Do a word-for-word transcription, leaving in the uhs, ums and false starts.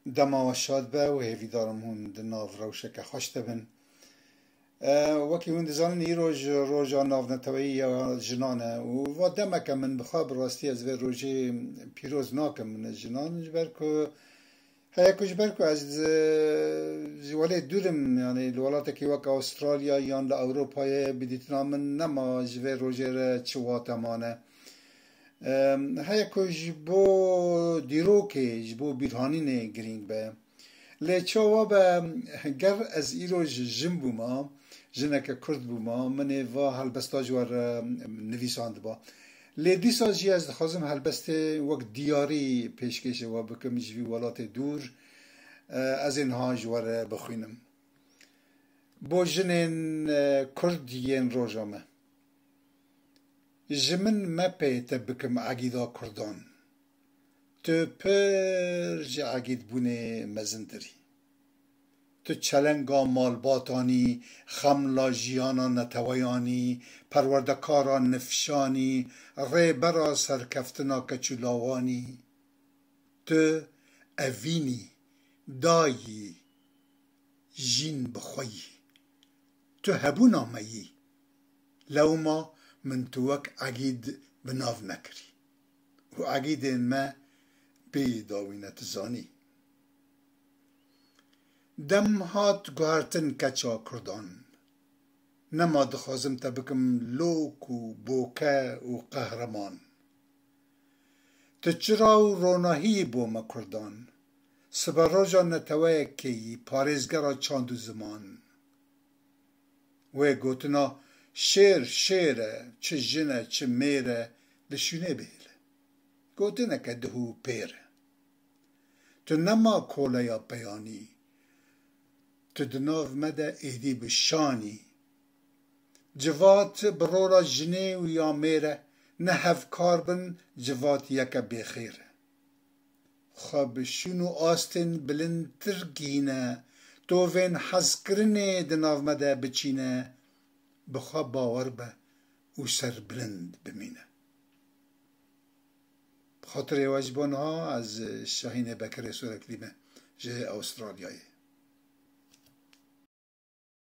Dema we şad be û hêvîdarim hûn di nav rewşeke xweş de bin. E, wekî hûn dizanin, îroj roja navneteweyî ya jinan e û va demeke min bi xwe bi rastî ez vê rojê pîroz nakim jinan, ji ber ku heye ku ji ber ku ez, e, ji welê dûr im, yanî li welatekî wek Astralya yan li Ewropayê bi dîtina min nema ji vê rojê re çi wate mane. Em, heye ku ji bo dîrokê, ji bo bîrhanînê girîng be. Lê çawa be, ger ez îro ji jin bûma, jineke kurd bûma, min ê va helbesta ji we re nivîsandiba. Lê dîsa jî ez dixwazim helbestê wek diyarî pêşkêşê we bikim ji vî welatê dûr, e, ez ê niha ji we re bixwînim. Bo jinên, e, kurd yên roja me. Ji min mepê te bikim egîda kurdan. Tu pir ji egîdbûnê mezintir î. Tu çelenga malbatanî, xemla jiyana neteweyanî, perwerdekara nifşanî, rêbera serkeftina keç û lawanî. Tu evînî, dayî, jîn bi xwe yî. Tu hebûna me yî. Lewma min tu wek egîd bi nav nekirî. Û egîdên me bêyî dawî ne, tu zanî. Dem hat guhertin keça kurdan. Nema dixwazim te bikim lok û boke û qehreman. Tu çira û ronahî yî bo me kurdan. Siberoja neteweyekê yî, parêzgera çand û ziman. Wê gotina şêr şêr e, çi jin e, çi mêr e, li şûnê bihêle. Gotineke duh û pêr e. Tu nema koleya peyanî. Tu di nav me de êdî bi şanî. Civat bi rora jinê û ya mêr e, ne hevkar bin, civat yeke bêxêr e. Xwe bi şûn û astên bilindtir gihîne, tovên hezkirinê di nav me de biçîne, bi xwe bawer be û serbilind bimîne. Bi xatirê we ji bo niha ez Şahînê Bekirê Soreklî me ji Astralyayê.